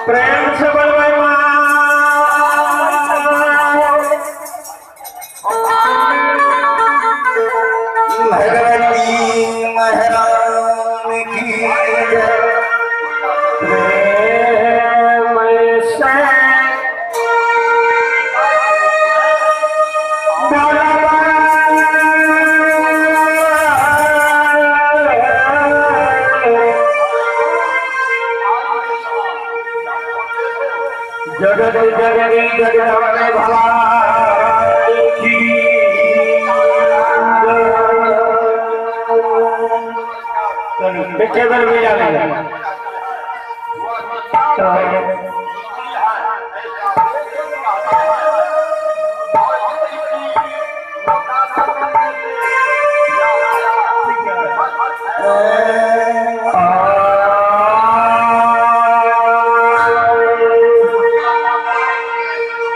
प्रेम से बोलबै भगवती महारानी की जय। प्रेम से जगत जननी जगदम्बे भवानी की चलो केवल मिला लिया।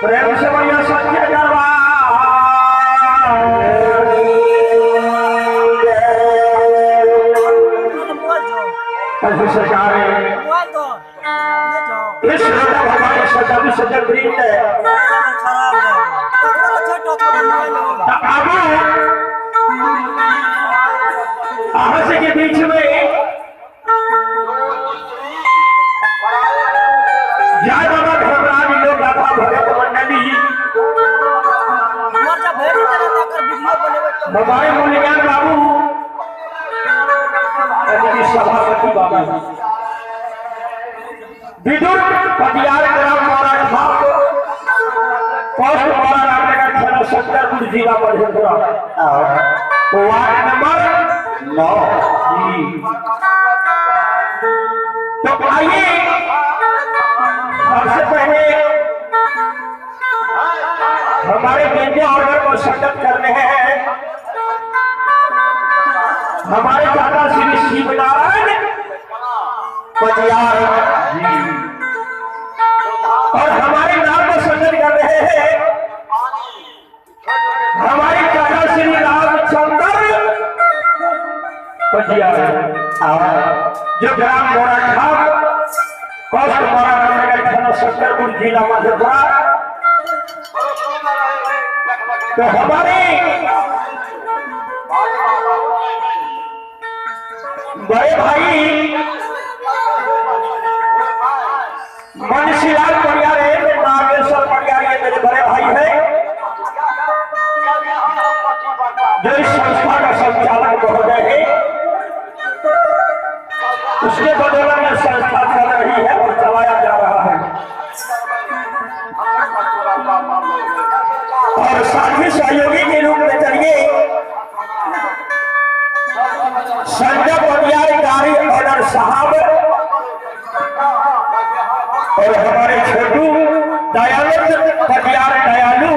प्रेम से बढ़िया सत्य दरबार सरकार इस भगवान सजग सजग वृंद आहस के बीच में जय बाबा धर्मराज लोग गाथा भगत मंडली हमारे मूल्यवान बाबू सभापति बाबू विदुर पटियार ग्राम मोरा खाप पोस्ट मोरा रामनगर थाना शंकरपुर जिला मधेपुरा वार्ड नंबर 9 जी। तो आइए सबसे पहले हमारे गेंदे ऑर्डर को संगत कर रहे हैं हमारे दादा श्री शिवनारायण पटियार जी और हमारे नाम को संगत कर रहे हैं हमारे दादा श्री रामचंद्र पटियार जो ग्राम मोरा खाप पोस्ट मोरा रामनगर थाना शंकरपुर जिला मधेपुरा। तो हमारे बड़े भाई मनसीलाल परियार है, नागेश्वर परियार ये मेरे बड़े भाई हैं जो इस संस्था का संचालक महोदय है। उसके बदौलत में संस्था चल रही है और चलाया जा रहा है। और साथी सहयोगी के रूप में चलिए संजय परियार गाड़ी ऑर्डर साहब और हमारे छोटू दयानंद परियार दयालु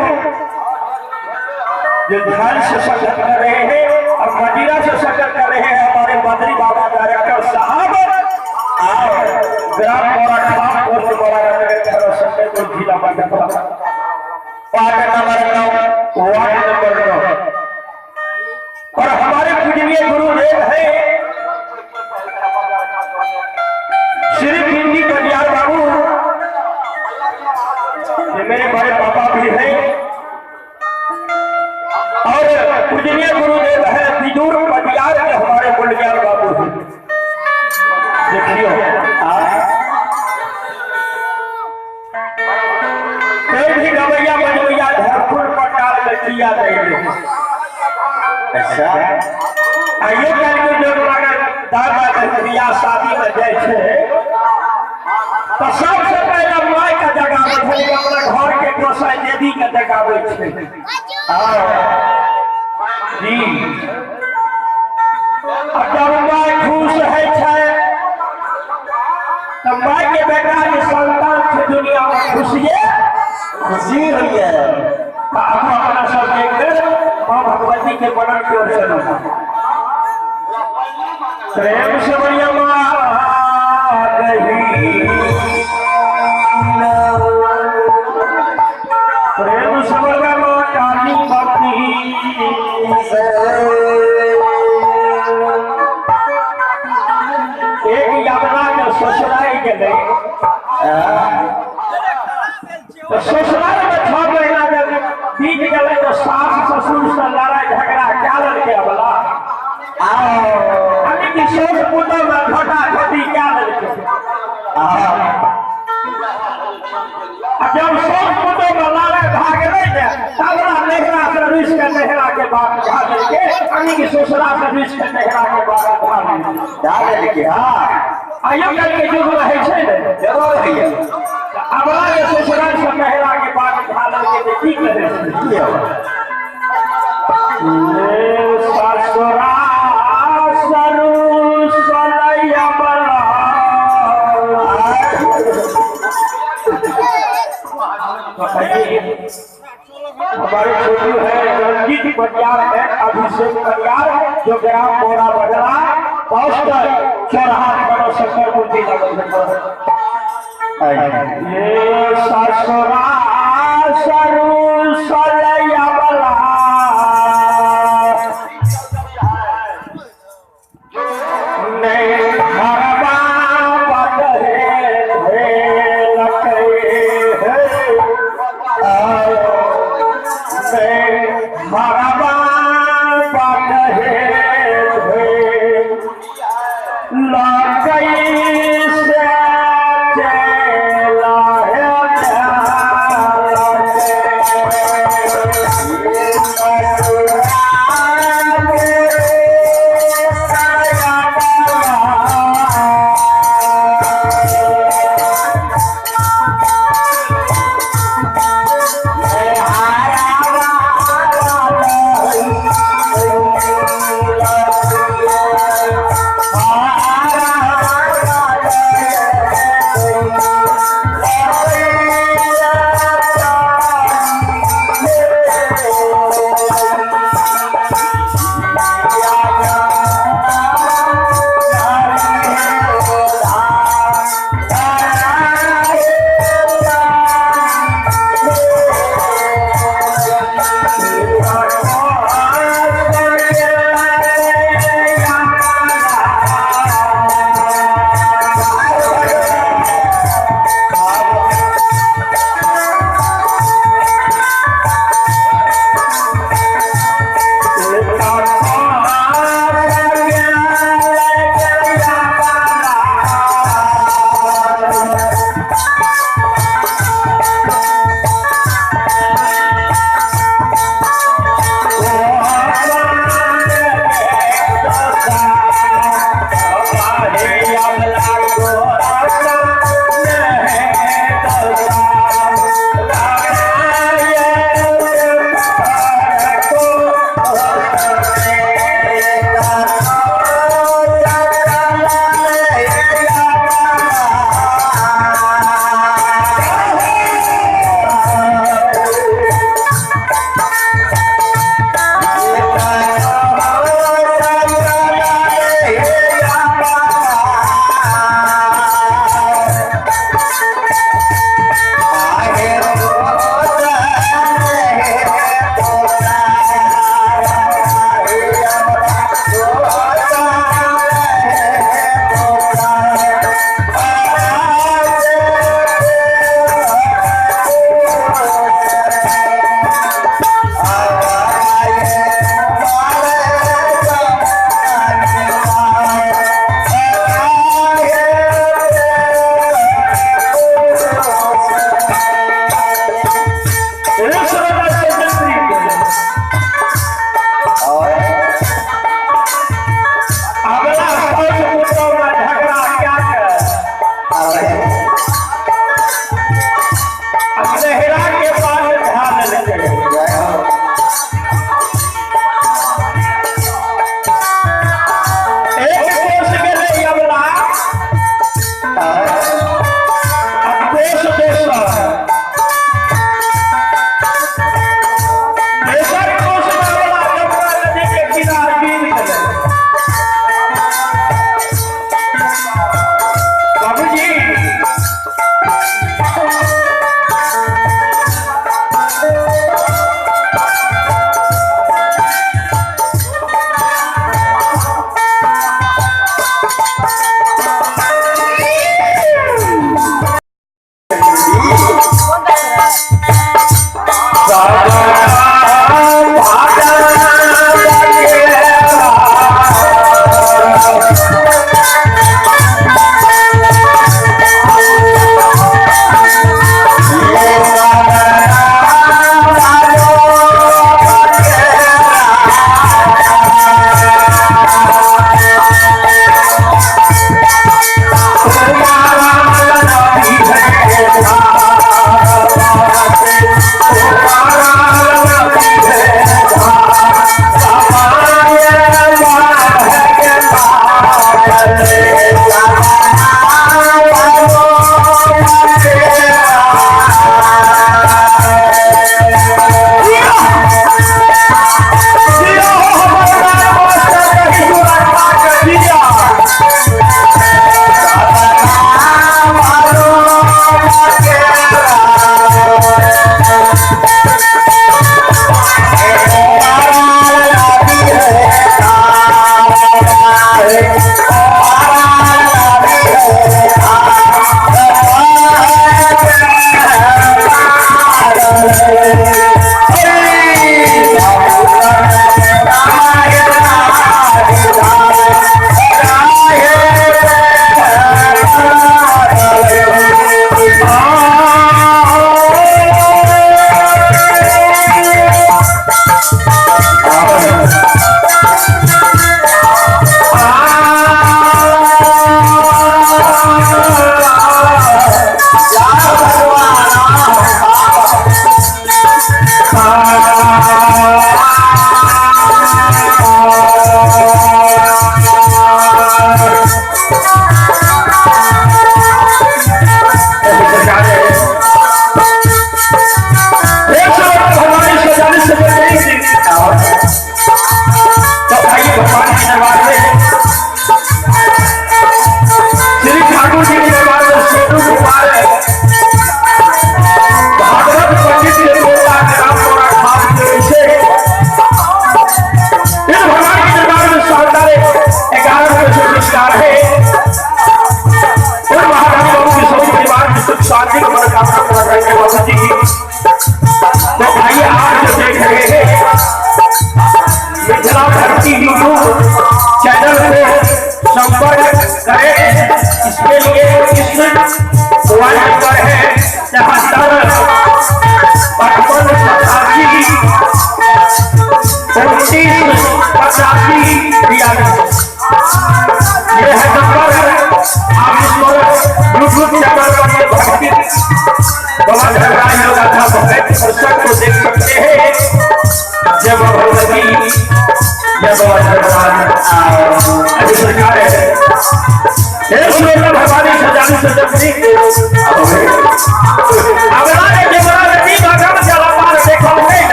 जो ध्यान से संगत कर रहे हैं और मदिरा से संगत कर रहे हैं हमारे बद्री बाबा डायरेक्टर साहब और ग्राम मोरा खाप पोस्ट मोरा रामनगर थाना शंकरपुर जिला Madhepura ward number 9 ward number 9। और हमारे पूजनीय गुरुदेव है श्री पिंडी कटियार बाबू ये मेरे बड़े पापा भी हैं और पूजनीय गुरुदेव है विदुर पटियार के हमारे मुल्लियार बाबू हैं। देखियो कोई भी गवैया बजवैया धरपुर पटाल बचिया देंगे। अच्छा आइए कल के लोग अगर दादा बियाह शादी में जाए छे तो सबसे पहले माय का जगावे छे, अपना घर के गोसाई देवी के जगावे छे जी। जब my खुश है छे तो my के बेटा के संतान छे दुनिया में खुशिये खुशी हुई है। तो आप अपना सब एक मां भगवती के बनन की ओर चलो। प्रेम से बढ़िया प्रेम से बढ़िया माँ काली पत्नी। एक यातना के ससुराल गेलै तो ससुराल में 6 महीना जब बीत गेलै तो सास ससुर से लड़ाई झगड़ा क्या लड़के अबला यानी कि सास पुतोह में झोटा झोटी क्या लड़के। जब सास पुतोह में लड़ाई भाग रहे थे तब नहरा से रुस के नहरा के बाप खा लेके यानी कि ससुरा से रुस के नहरा के बाप खा लेके। हाँ आइयो करके युग रहे छै ने जरूर है। अबला के ससुराल से नहरा के बाप खा लेके की करे ससुरा सरू सलैया बला। हमारे छोटू है रंजीत परियार है, अभिषेक परियार जो ग्राम मोरा बजरा पोस्ट चौराहा करो शंकरपुर जिला। ये ससुरा सरू सलैया बला ने घरबा बदहे लकई से चला है।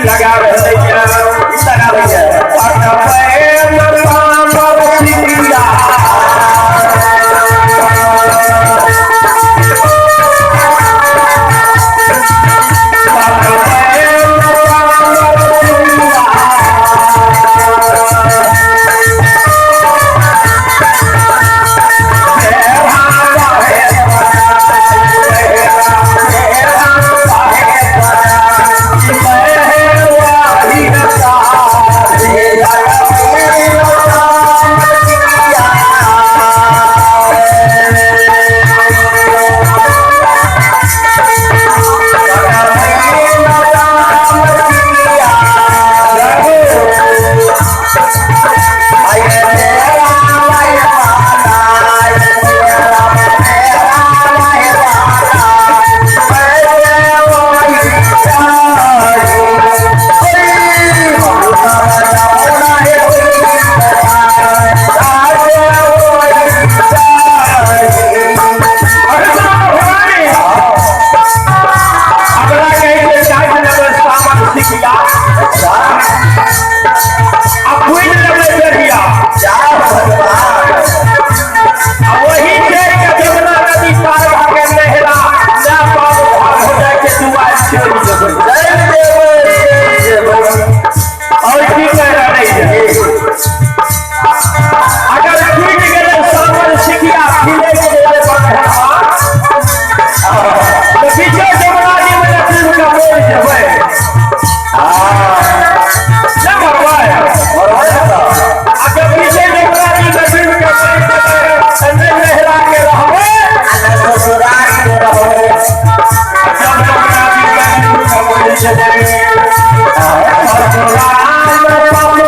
लगा ना मरवाए। मरवाए तो। अगर पीछे जमुना जी नदी में कपड़े चले मेहरा के रहवे, ससुराल के रहो। जब जमुना जी नदी में कपड़े चले, ससुराल में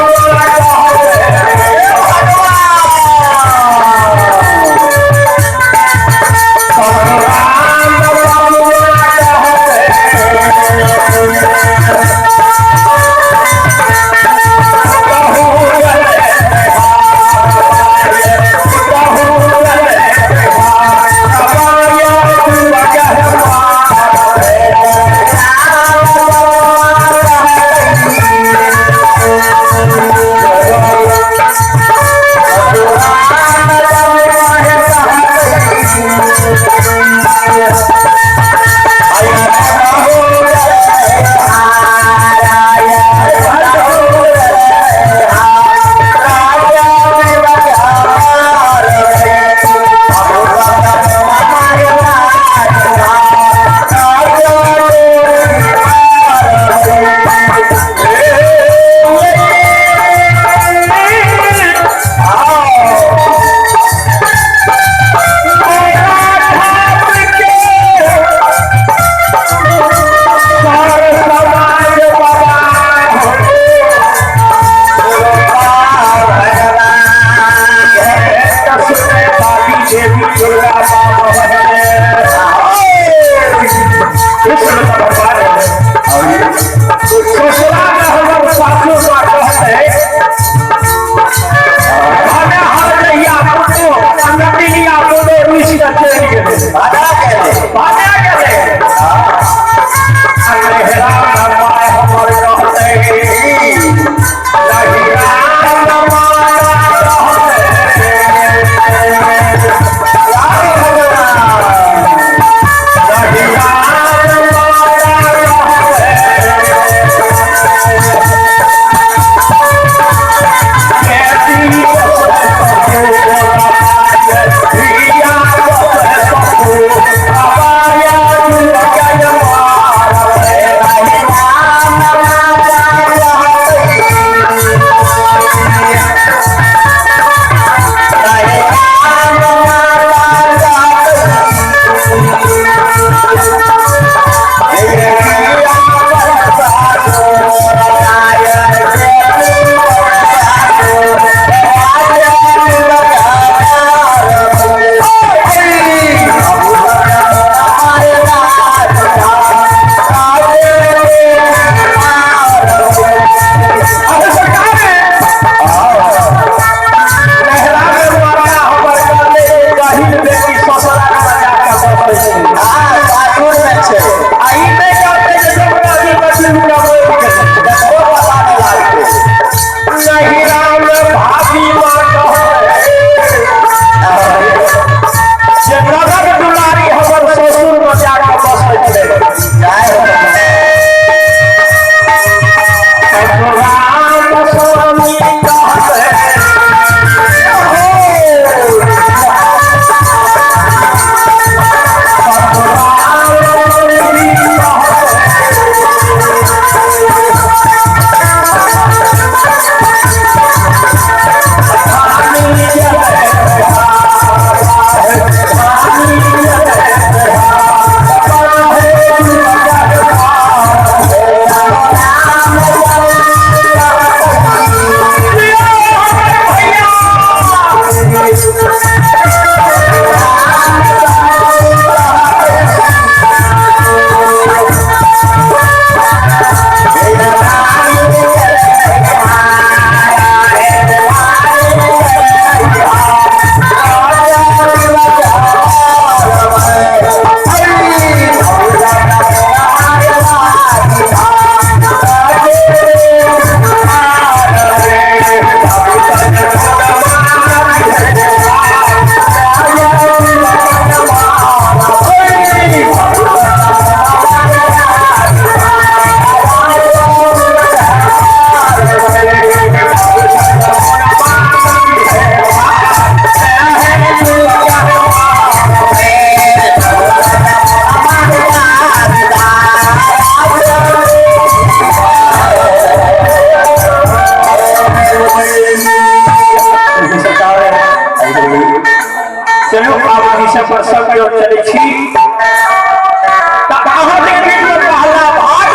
विषय पर सब के ओर चलै छी। तऽ अहाँके बीचमे पहला भाग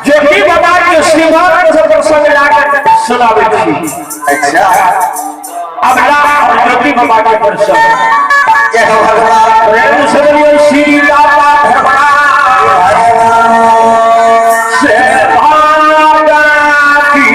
ज्योति बाबा के श्रीमान के प्रसंग लाके सुनाबै छी। अच्छा। अब ला ज्योति बाबा के प्रसंग। जय हो भगवान। प्रेम से बोलिए श्री दाता भगवान से भागा की।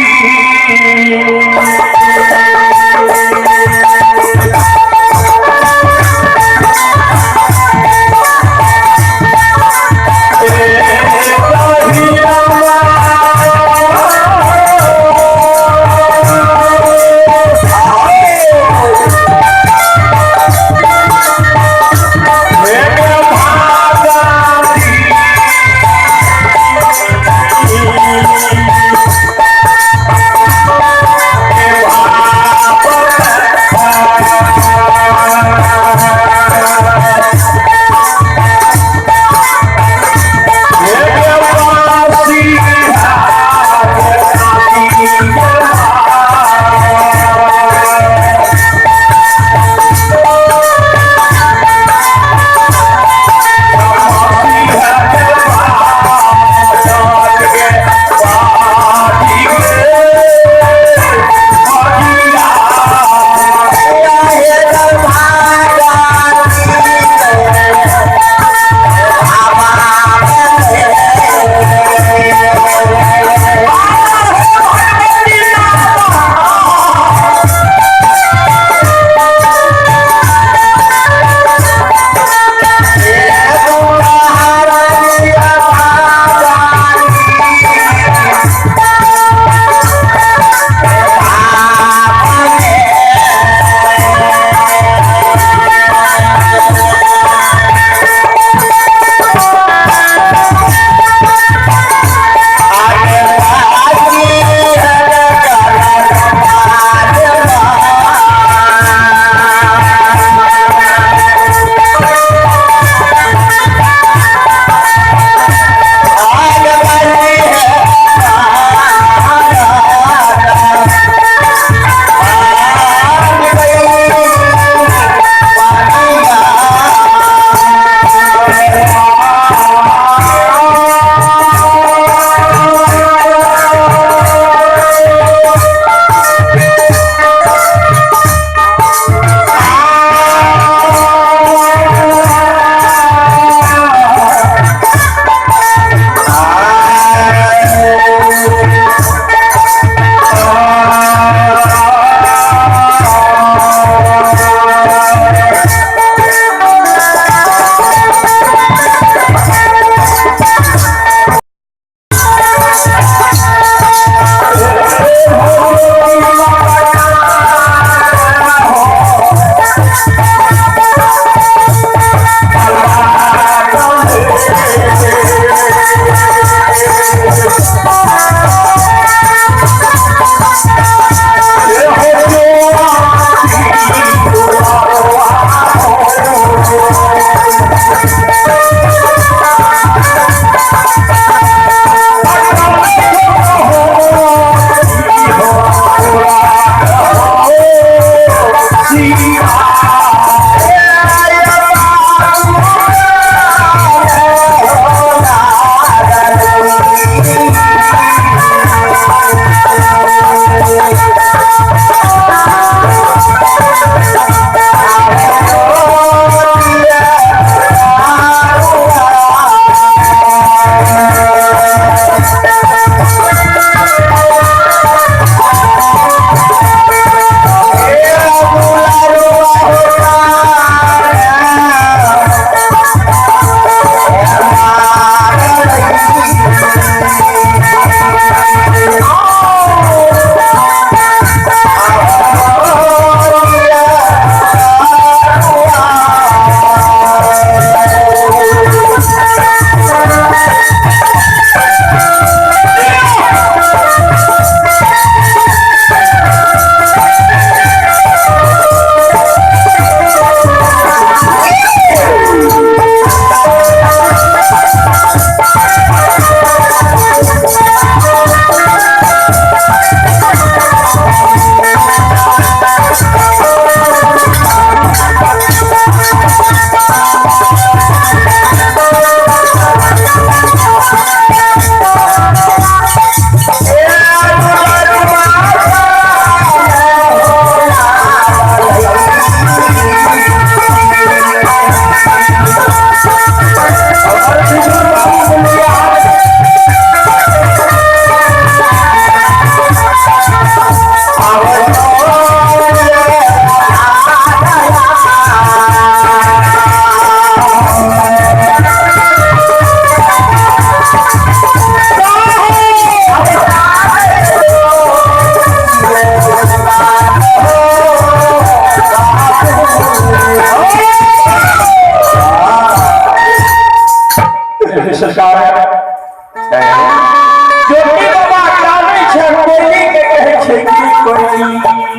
ज्योति बाबा कानै छै कोयली के कहै छै की कोयली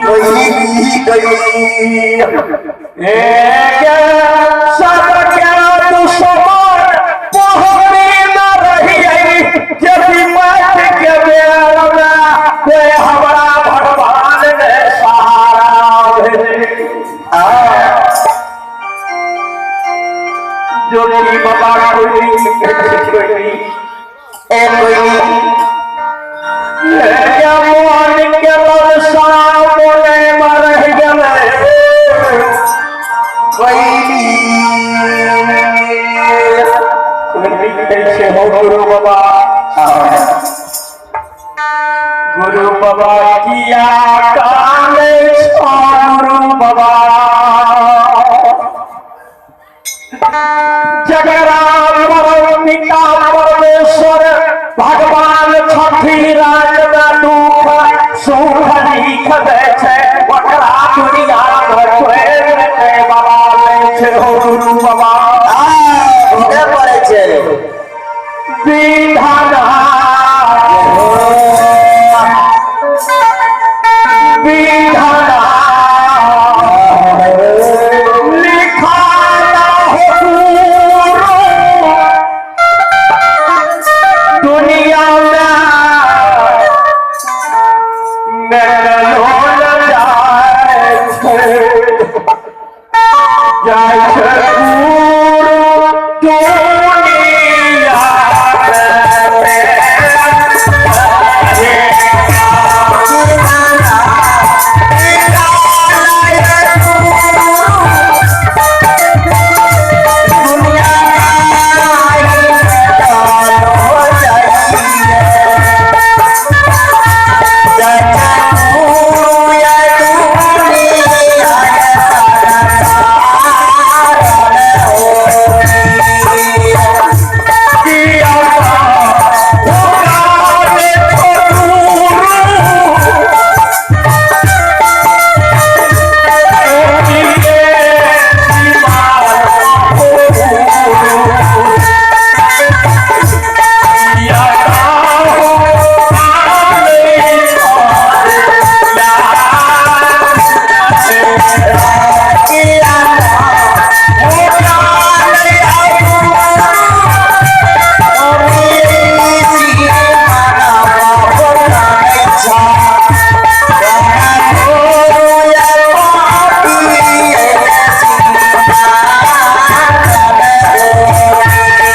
कोयली कोयली ए के सब के दुश्मन पहरी न रहियै यदि मौत के बेर में कोई हमरा भगवान ने सहारा भेल। ज्योति बाबा कोयली के कहै छै कोयली ए कोयली मन के ललसा मोने में रहि गेलै कोयली कोयली कहै छै हो गुरु बाबा गुरु बाबा किया कानै छौ गुरु बाबा जकरा परम पिता परमेश्वर भगवान छथिन राजमे दुख सुख लिख दै छै ओकरा दुनिया मे कोइ नहि बाबा लै छै हो गुरु बाबा भोगे पड़ै छै विधान विधान लिखा हो गुरु दुनिया में मेलो जाय छै जाय छै गुरु दुनिया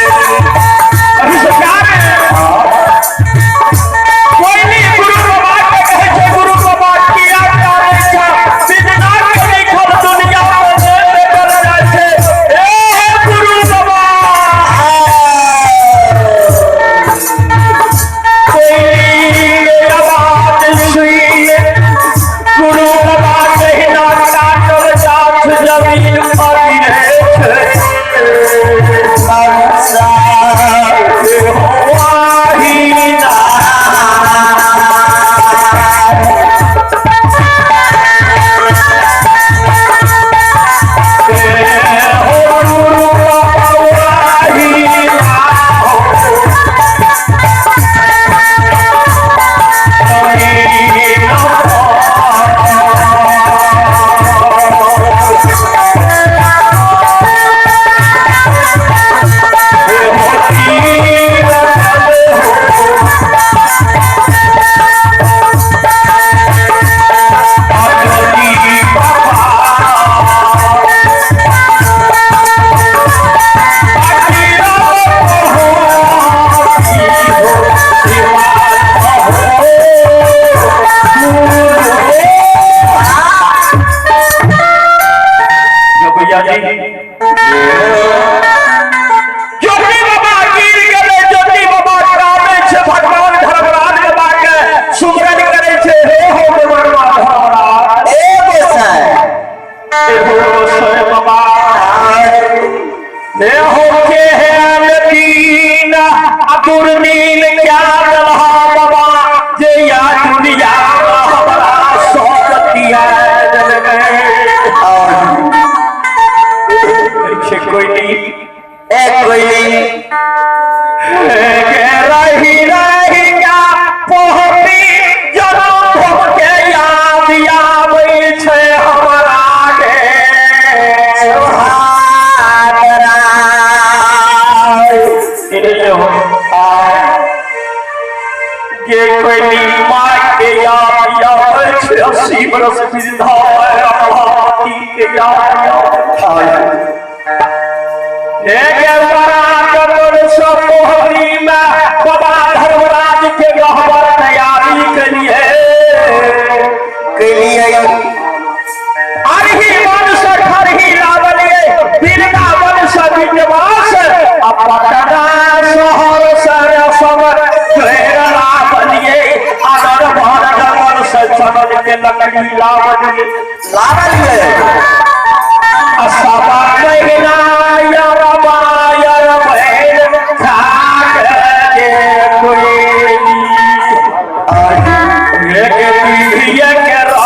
अभी से क्या कोयली गुरु बाबा के कहै छै गुरु बाबा किया कानै छै विधना के लिखल दुनिया में भेटल जाइ छै ए गुरु बाबा कोयली के आवाज सुनि गुरु बाबा कहिना काटल गाछ जमीन पर गिरे छै हो भैया जी ज्योति बाबा गिर गेलै ज्योति बाबा कानै छै भगवान धर्मराज बाबा के सुमरन करै छै हे हो भगवान धर्मराज ए गोसाई हे हो गोसाई बाबा हे हो के हेन दीन अदुर्नील क्या दलहा बाबा जे या दुनिया हमरा सौगतिया जल गए छै कोई नहीं ए कोयली रही रही का पोहती जनम के याद आबै छै हमरा गे। सुहाग राय। गे कोइली माय के याद आबै छै, 80 बरस वृद्धा रामावती के याद आबै छै। गे बड़ा करोड़ सब मोहरी में बाबा धर्मराज के गहबर तैयारी के लिए केलियै। अरही वन से खरही लावलिए, वृंदावन से विजवास, आ पटना शहर से रसम प्रेरणा बनिए, अनर भर से चनन के लकड़ी लावलिए। लावलियै। आ सवा महीना यार भैर खाक के कोइली एक पीढ़िए के रस।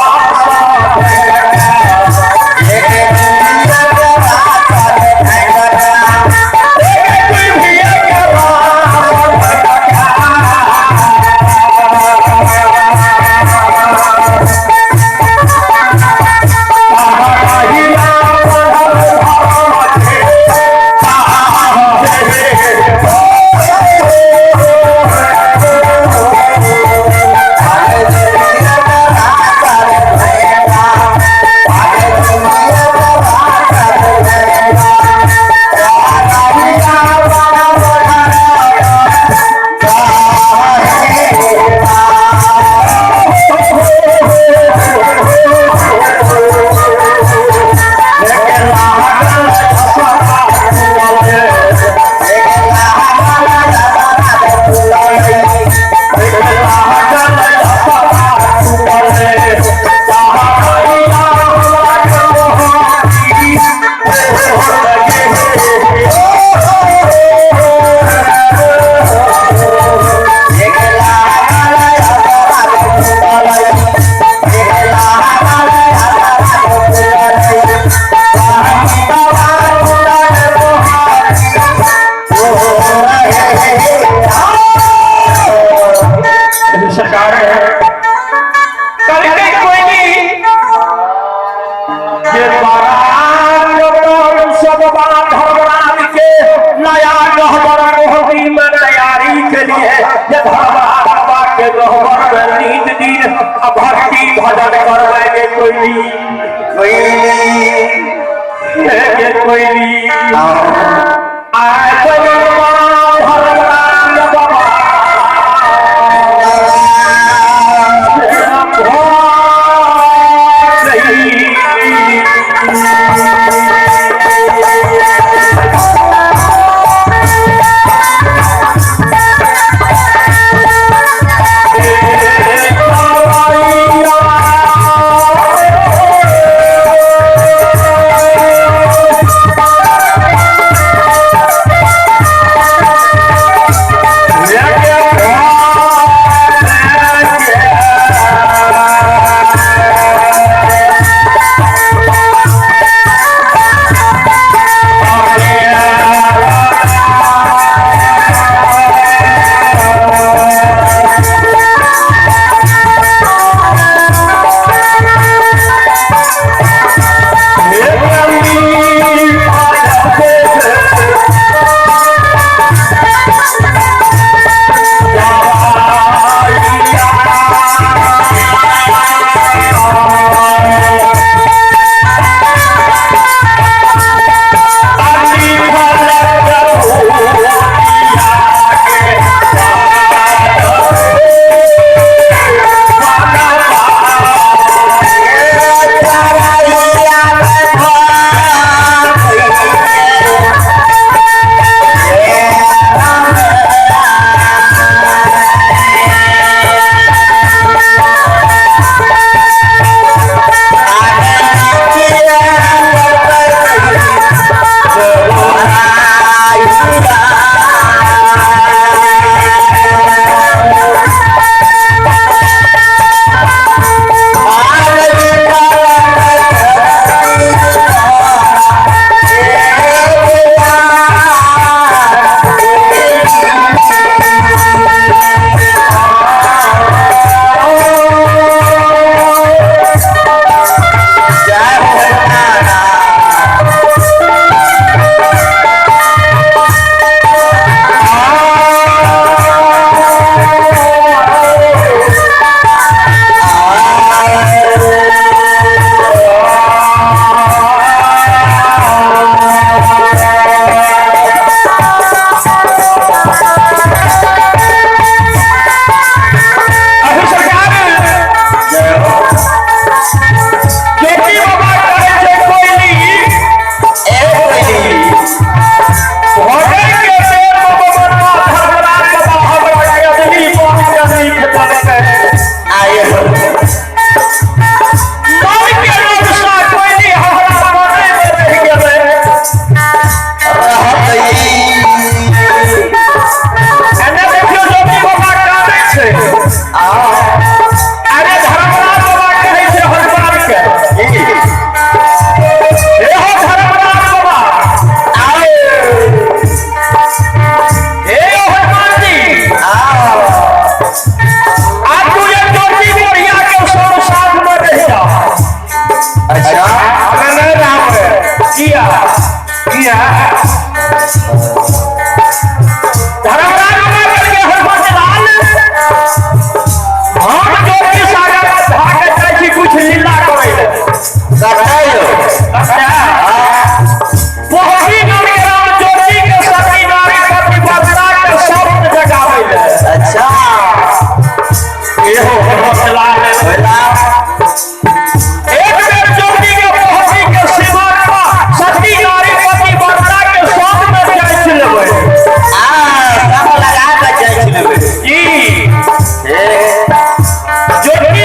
सरकार कल के कोई जे बारात सब बात धर्मराज के नया गहबर मोहरी में तैयारी के लिए, जे धर्मराज बाबा के गहबर में नींद दिन भक्ति भजन करवाएंगे कोई के कोई आए धर्मराज बाबा। धर्मराज बाबा करके हनुमत लाल हम ज्योति सागर भाग जाइ छी कुछ लीला करै लए। कटायो। अच्छा पोहरी गण के राम ज्योति के सती नारी पतिव्रता के शब्द जगाबै लए। अच्छा। एहो हनुमत लाल बोला। एक बेर ज्योति के पोहरी के सीमा पर सती नारी पतिव्रता के शब्द में जाइ लेबै। आ सब लगा के जाइ लेबै। जी हे ज्योति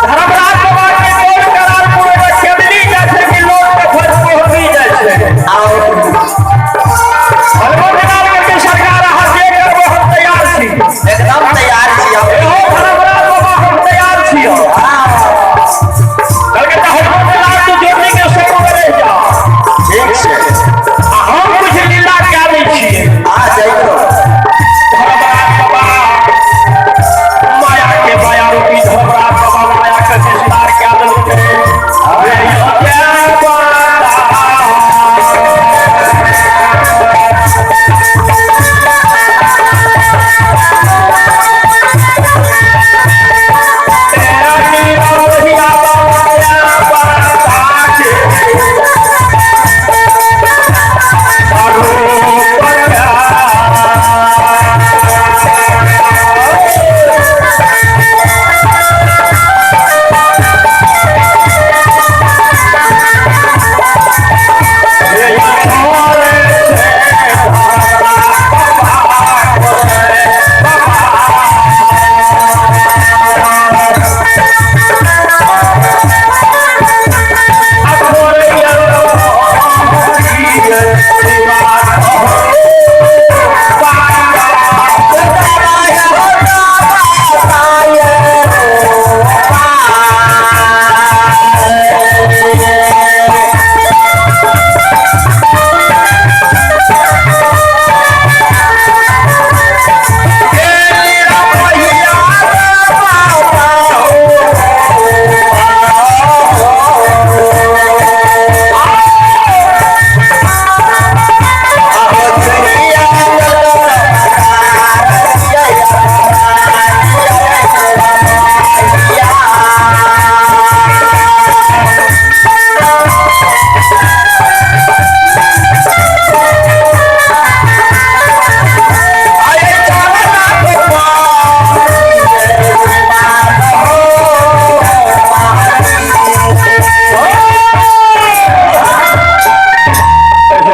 धर्मराज बाबा के गोल करारपुर में केवली जाइ छै कि लोक के खोज पोहरी जाइ छै। आओ। हनुमत लाल के सरकार अहाँ जे करबै हम तैयार छी। एकदम तैयार छी हम। एहो धर्मराज बाबा हम तैयार छी। हाँ। कहलकै तऽ हनुमत लाल तू ज्योति के संग में रहि जा। ठीक छै। आ हम कुछ लीला कए दै छियै। आ जइतो। धर्मराज बाबा माया के माया रूपी धर्मराज बाबा माया के विस्तार कए देलकै। अरे जय माता।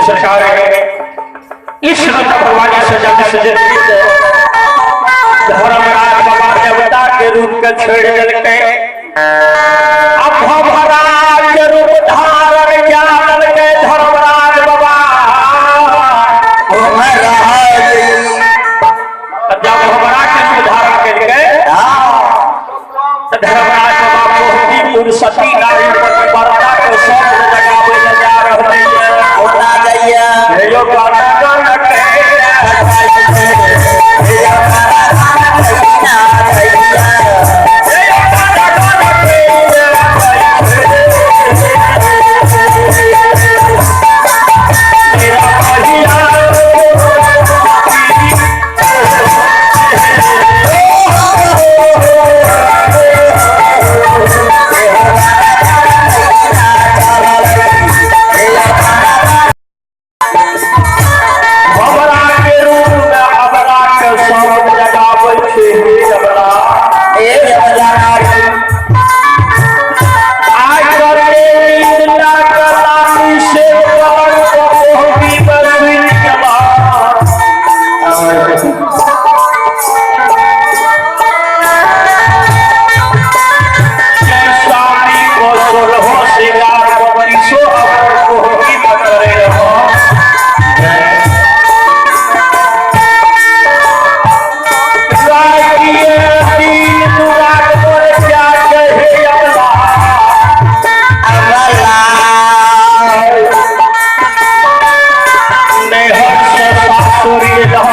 सरकार इस भगवान से जब से धर्मराज बाबा देवता के रूप के छोड़ देलकै। अब भवराज के रूप धारण क्या देलकै धर्मराज बाबा। जब भवरा के रूप धारण केलकै तो धर्मराज बाबा मोहनीपुर सती नारी पतिव्रता के शब्द जगाबै लए जा रहलै। बोला जाइए। हे यो गाना गाना के भवरा के रूप में अबला के सब जगाबै छै हे अबला। आइ करे नींद लागलानी से पलंग पर मोहनी में सुति गेला। जय स्वामी को सोलहो श्रृंगार बत्तीसो अवर मोहनी में करे हो। नैहर से सासुर गेलह।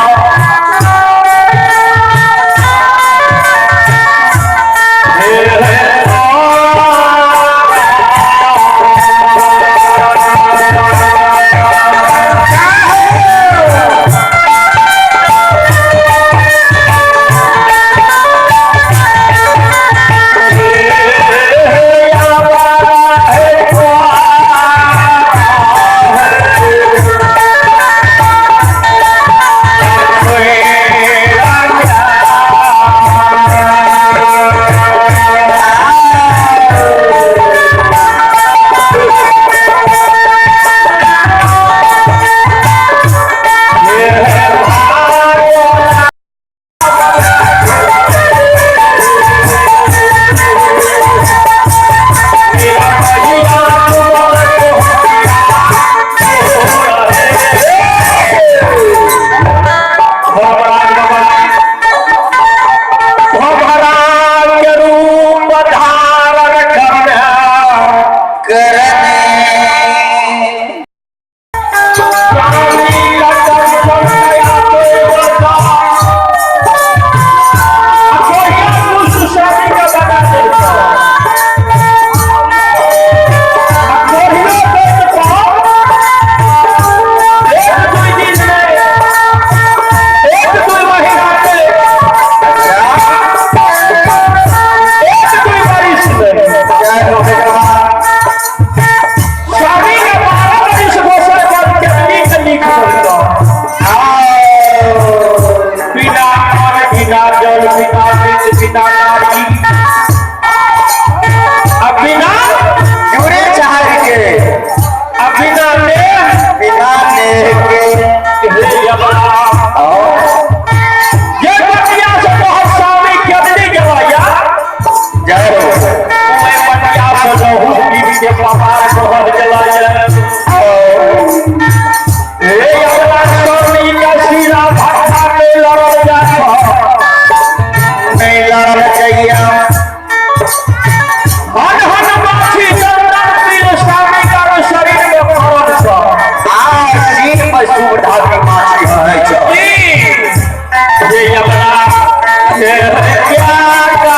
बिना बिन बिना नारी अब बिना जुड़े चार के अब बिना ने बिना नेह के हे अबला ये बतिया से बहुत स्वामी केवली गवाया जय हो मैं बतिया से रहूं बीबी के पहाड़ बहुत जलाया हे अबला स्वामी का सीरा भट्टा में लड़ जाता नहीं लड़ल जइया हन हन माछी चंदन पीर स्वामी का शरीर में फरक छ आ सीन पर सुविधा के माछी हनै छ हे अबला हे प्यार का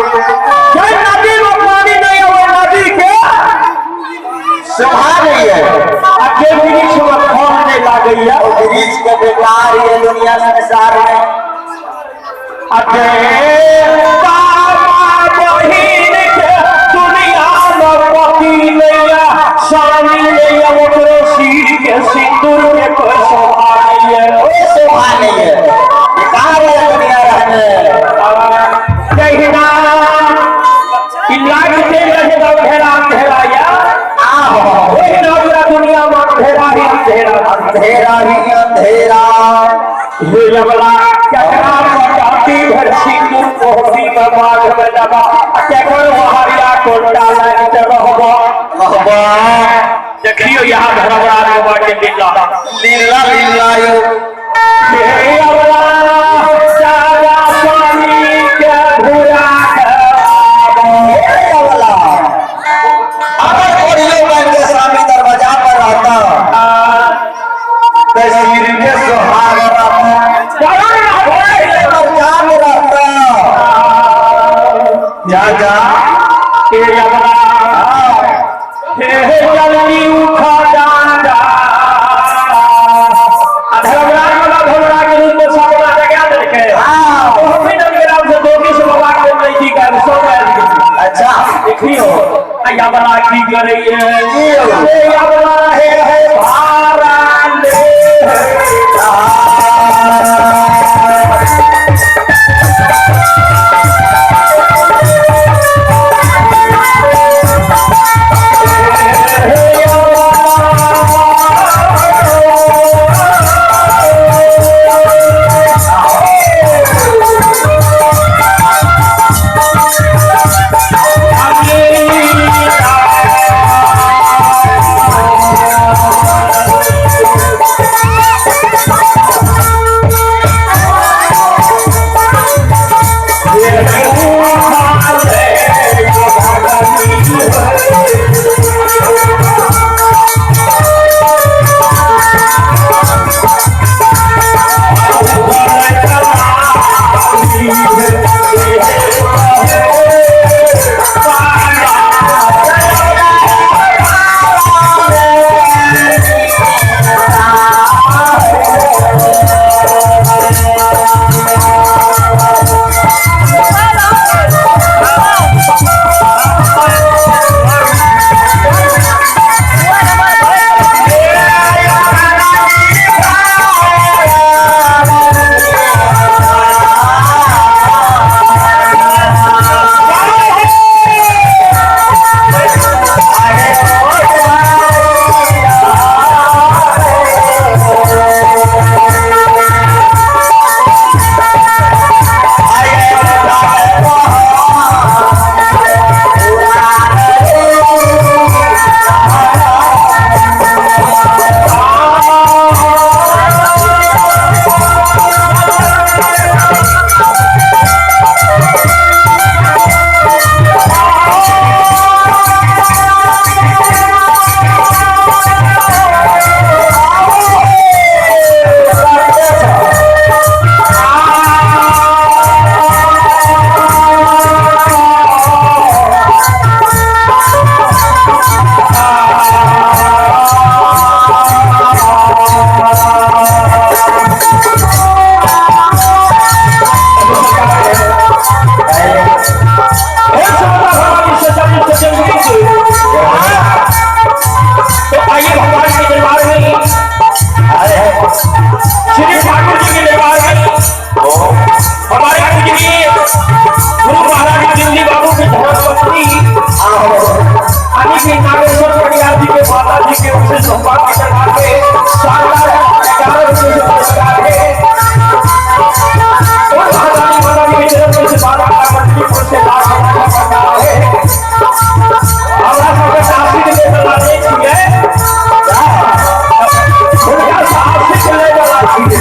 नदी में पानी नहीं है नदी के शोभा नहीं है आगे वृक्ष में फल नहीं लागैया और वृक्ष के बेकार ये दुनिया संसार में अरे बाबा बहिन के दुनिया में पति नैया स्वामी नैया ओकरो सिर के सिंदूर के कोई शोभा नहीं है कोई शोभा नहीं है बेकार है दुनिया रहने जहिना ई लागते रहे अंधेरा अंधेरा या आहो ओहिना पूरा दुनिया में अंधेरा ही अंधेरा अंधेरा ही अंधेरा हे अबला केकरा पटाती भर सिंदूर कोहती में माघ में दबा केकर वहरिया कोटा लाइन के रहबो रहबा देखियो यहाँ धर्मराज बाबा के लीला लीला लीला यो हे अबला सारा स्वामी के घुरा के आबो। हे अबला अगर कोरियो बन के स्वामी दरवाजा पर रहता तो सिर के सुहाग रहता जरूर रहबो। जान रहता जा जा हे अबला हे जल्दी उठा जा जा आ धर्मराज बाबा धर्मराज के रूप में सपना जगा देलकै हाँ। ओहो नंगराम से दोषी से बाबा के नहीं की कर सब आयल गेलै। अच्छा देखियो आया बला की करैये की हो? हे अबला हे हे भारा ले हे अबला जी के ओर से सम्मान के दरबार में शानदार 11 रुपये से पुरस्कार है। और महारानी माता जी के चरण में से बारह मंत्री की ओर से लाख रुपये का पुरस्कार है। हमरा सबके साथी के लिए नहीं छियै, हुनका साथी के लिए वाला छियै।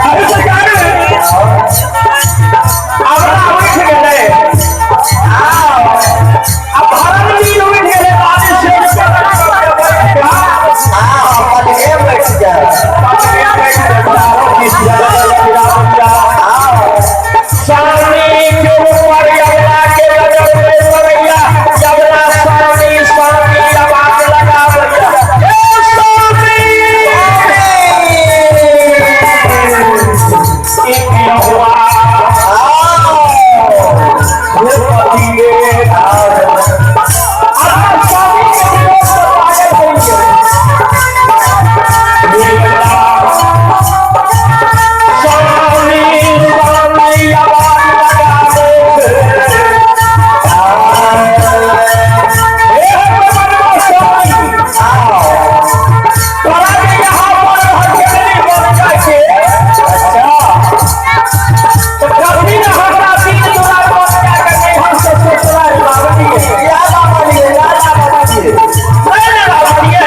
अरे सरकार, हमरा उठि गेलै। आ भरल दिन उठि गेलै, बारिश से बैठ जाए। सानी के ऊपर यमुना के नजर में सरैया, यमुना सानी सानी आवाज लगावैया। ए सानी, एक यहुआ भूपतिये धार। अरे स्वामी के विरोध में पागल हो गए। स्वामी स्वामी आवाज लगावे। ए मनवा स्वामी, तोरा के यहाँ पर हथेली बन जाके। अच्छा, तो कभी न हमरा दिन तोरा बन जाके नैहर से ससुराल लावलिए। नहीं न लावलिए।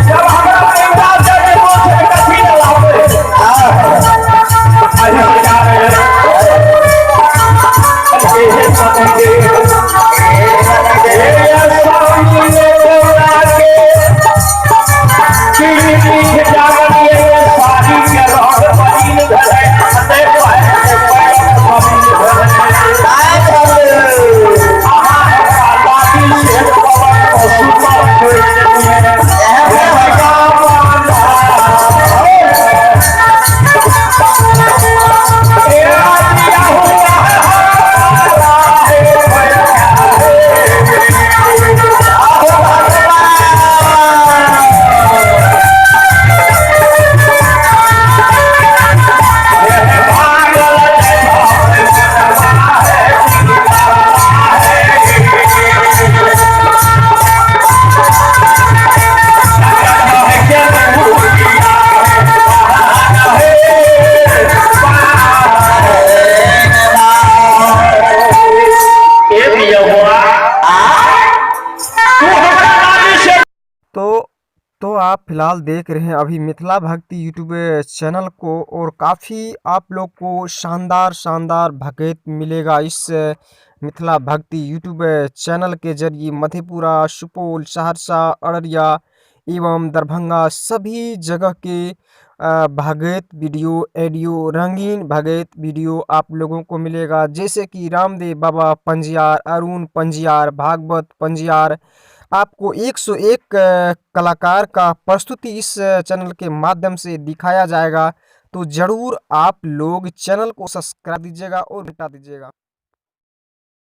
जब हमरा परिवार जाके बोलते कथी न लावे। अरे सरकार, अरे सतगे, ए स्वामी ने के पीठ जागलिए, सारी के रह बहिन धरे ते पाए स्वामी धरे। आहा लाठी से पवन सुपर तो आप फिलहाल देख रहे हैं अभी मिथिला भक्ति यूट्यूब चैनल को, और काफ़ी आप लोग को शानदार शानदार भगत मिलेगा इस मिथिला भक्ति यूट्यूब चैनल के जरिए। मधेपुरा, सुपौल, सहरसा, अररिया एवं दरभंगा सभी जगह के भगत वीडियो, ऑडियो, रंगीन भगत वीडियो आप लोगों को मिलेगा। जैसे कि रामदेव बाबा पंजियार, अरुण पंजियार, भागवत पंजियार, आपको 101 कलाकार का प्रस्तुति इस चैनल के माध्यम से दिखाया जाएगा। तो ज़रूर आप लोग चैनल को सब्सक्राइब दीजिएगा और घंटा दीजिएगा।